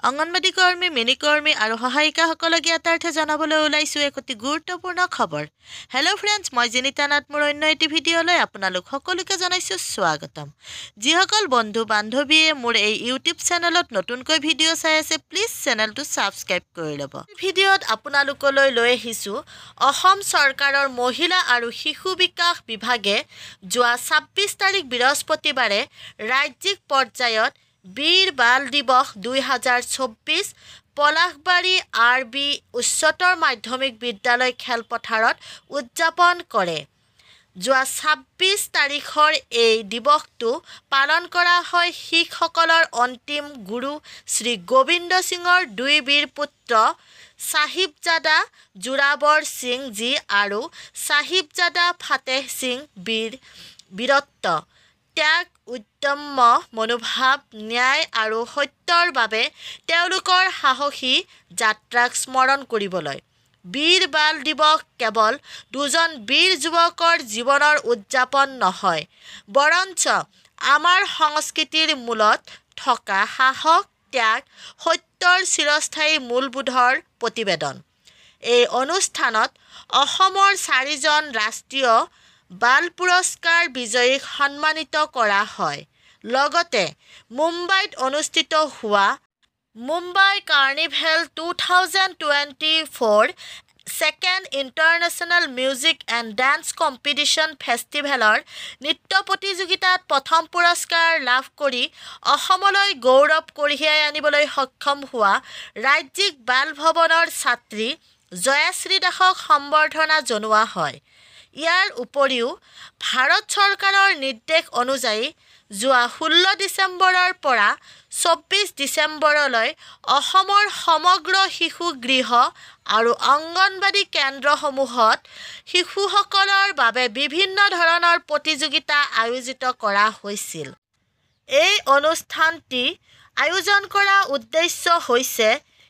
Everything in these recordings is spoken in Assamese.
অংগনবাড়ী কৰ্মী, মিনি কৰ্মী আৰু সহায়িকাসকলক জ্ঞাতাৰ্থে জনাবলৈ ওলাইছোঁ এক অতি গুৰুত্বপূৰ্ণ খবৰ। হেল্ল' ফ্ৰেণ্ডছ, মই জিনিতা নাথ, মোৰ অন্য এটি ভিডিঅ'লৈ আপোনালোক সকলোকে জনাইছোঁ স্বাগতম। যিসকল বন্ধু বান্ধৱীয়ে মোৰ এই ইউটিউব চেনেলত নতুনকৈ ভিডিঅ' চাই আছে, প্লিজ চেনেলটো ছাবস্ক্ৰাইব কৰি ল'ব। ভিডিঅ'ত আপোনালোকলৈ লৈ আহিছোঁ অসম চৰকাৰৰ মহিলা আৰু শিশু বিকাশ বিভাগে যোৱা 26 তাৰিখ বৃহস্পতিবাৰে ৰাজ্যিক পৰ্যায়ত বীৰ বাল দিৱস 2024 পলাশবাৰী আৰ বি উচ্চতৰ মাধ্যমিক বিদ্যালয় খেলপথাৰত উদযাপন কৰে। যোৱা 26 তাৰিখৰ এই দিৱসটো পালন কৰা হয় শিখসকলৰ অন্তিম গুৰু শ্ৰী গোবিন্দ সিঙৰ দুই বীৰ পুত্ৰ চাহিবজাদা জোৰাবৰ সিং জী আৰু চাহিবজাদা ফাতেহ সিং বীৰ বীৰত্ব, ত্যাগ, উদ্যম্য মনোভাৱ, ন্যায় আৰু সত্যৰ বাবে তেওঁলোকৰ সাহসী যাত্ৰাক স্মৰণ কৰিবলৈ। বীৰ বাল দিৱস কেৱল দুজন বীৰ যুৱকৰ জীৱনৰ উদযাপন নহয়, বৰঞ্চ আমাৰ সংস্কৃতিৰ মূলত থকা সাহস, ত্যাগ, সত্যৰ চিৰস্থায়ী মূলবোধৰ প্ৰতিবেদন। এই অনুষ্ঠানত অসমৰ চাৰিজন ৰাষ্ট্ৰীয় বাল পুৰস্কাৰ বিজয়ীক সন্মানিত কৰা হয়। লগতে মুম্বাইত অনুষ্ঠিত হোৱা Mumbai Carnival 2024 second International Music and Dance Competition ফেষ্টিভেলৰ নৃত্য প্ৰতিযোগিতাত প্ৰথম পুৰস্কাৰ লাভ কৰি অসমলৈ গৌৰৱ কঢ়িয়াই আনিবলৈ সক্ষম হোৱা ৰাজ্যিক বাল ভৱনৰ ছাত্ৰী জয়াশ্ৰী দাসক সম্বৰ্ধনা জনোৱা হয়। ইয়াৰ উপৰিও ভাৰত চৰকাৰৰ নিৰ্দেশ অনুযায়ী যোৱা 16 ডিচেম্বৰৰ পৰা 24 ডিচেম্বৰলৈ অসমৰ সমগ্ৰ শিশু গৃহ আৰু অংগনবাড়ী কেন্দ্ৰসমূহত শিশুসকলৰ বাবে বিভিন্ন ধৰণৰ প্ৰতিযোগিতা আয়োজিত কৰা হৈছিল। এই অনুষ্ঠানটি আয়োজন কৰা উদ্দেশ্য হৈছে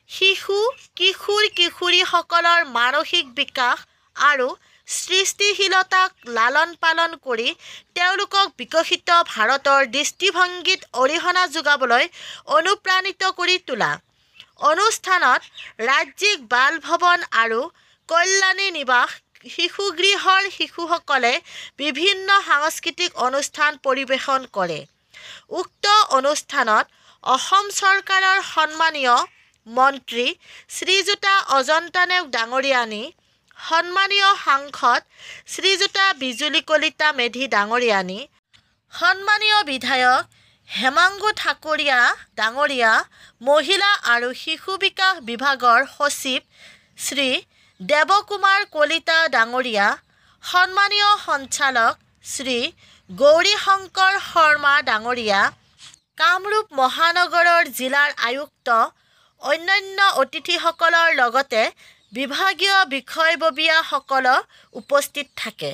শিশু, কিশোৰ, কিশোৰীসকলৰ মানসিক বিকাশ আৰু সৃষ্টিশীলতাক লালন পালন কৰি তেওঁলোকক বিকশিত ভাৰতৰ দৃষ্টিভংগীত অৰিহণা যোগাবলৈ অনুপ্ৰাণিত কৰি তোলা। অনুষ্ঠানত ৰাজ্যিক বাল ভৱন আৰু কল্যাণী নিবাস শিশুগৃহৰ শিশুসকলে বিভিন্ন সাংস্কৃতিক অনুষ্ঠান পৰিৱেশন কৰে। উক্ত অনুষ্ঠানত অসম চৰকাৰৰ সন্মানীয় মন্ত্ৰী শ্ৰীযুতা অজন্তা নেওগ ডাঙৰীয়ানী, সন্মানীয় সাংসদ শ্ৰীযুতা বিজুলী কলিতা মেধি ডাঙৰীয়ানী, সন্মানীয় বিধায়ক হেমাংগু ঠাকুৰীয়া ডাঙৰীয়া, মহিলা আৰু শিশু বিকাশ বিভাগৰ সচিব শ্ৰী দেৱকুমাৰ কলিতা ডাঙৰীয়া, সন্মানীয় সঞ্চালক শ্ৰী গৌৰীশংকৰ শৰ্মা ডাঙৰীয়া, কামৰূপ মহানগৰৰ জিলাৰ আয়ুক্ত, অন্যান্য অতিথিসকলৰ লগতে বিভাগীয় বিষয়ববীয়াসকল উপস্থিত থাকে।